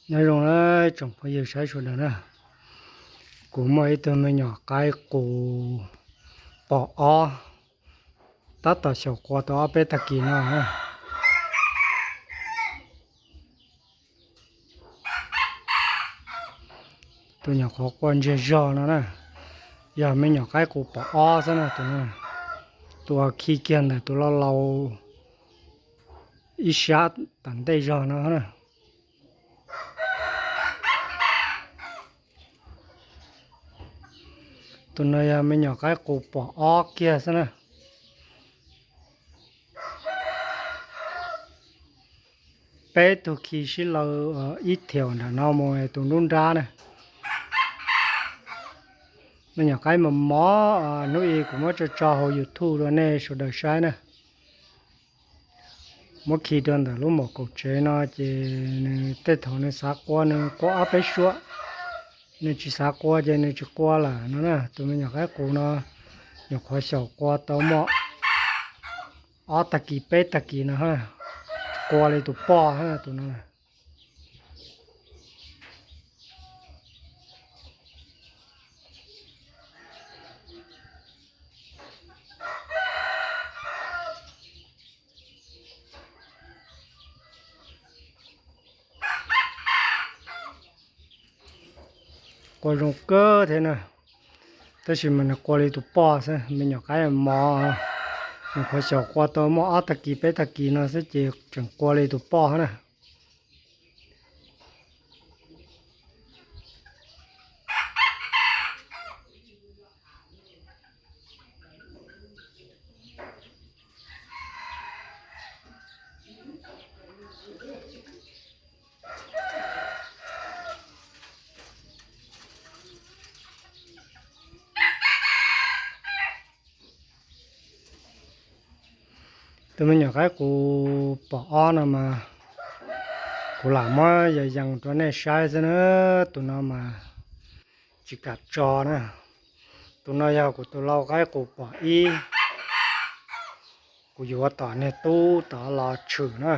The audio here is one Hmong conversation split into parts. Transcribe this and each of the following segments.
Nyob zoo na tsoom phooj ywg saib sawv daws na, kuv muaj ib tug me nyuam qaib qus pom ob, tab tom xyaum qua tau ob peb tag kis no. Tus nyuam qhuav qua ntsiag zog no na, yog me nyuam qaib qus pom ob xwb na tus no. Tus uas khi kiag ntawm tus laus laus ib sab tom ntej zog no na. Tus no yog me nyuam qaib qus pom ob kiag xwb na. Peb tug khi sib law ib thiaum nram no mus tus nruab nrab na. Me nyuam qaib mos mos, hnub i kuv muab tso tso hauv YouTube rau nej sawv daws saib na. Muab khi rau ntawm lub mom kaum tsev no ces nws tej thaum nws xav qua nws qua ob peb suab, nws tsis xav qua ces nws tsis qua lawm no na. Tus me nyuam qaib qus no nyuam qhuav xyaum qua tau muaj ob tag kis peb tag kis no, qua li tus poj tus no. Qua zoo kawg thiab na, tab sis mas nws qua li tus poj xwb, me nyuam qaib mos, nws qhuav xyaum qua tau muaj ob tag kis peb tag kis no xwb ces tseem qua li tus poj na. Tus me nyuam qaib qus pom ob no mas kuv lam muab yees yees rau nej saib xwb na. Tus no mas tsis kam tso na. Tus no yog kuv tus lau qaib qus pom ib. Kuv yuav tom niag tub tod los tshwm na,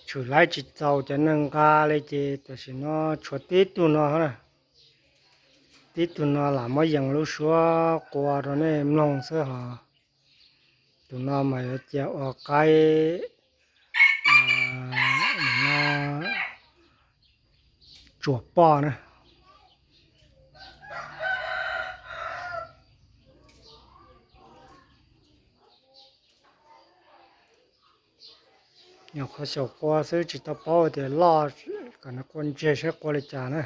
tshwm laib tsis txaus cov neeg nqa li ces tam sim no tshuav tib tug no na. Tib tug no lam muab yees lub suab qua rau nej mloog xwb hos. Tus no mas yuav cia ua qaib tsuas poj na. Nyuam qhuav xyaum qua xwb tsis tau paub tias loj, kom nws qua ntsiag saib qua li cas na.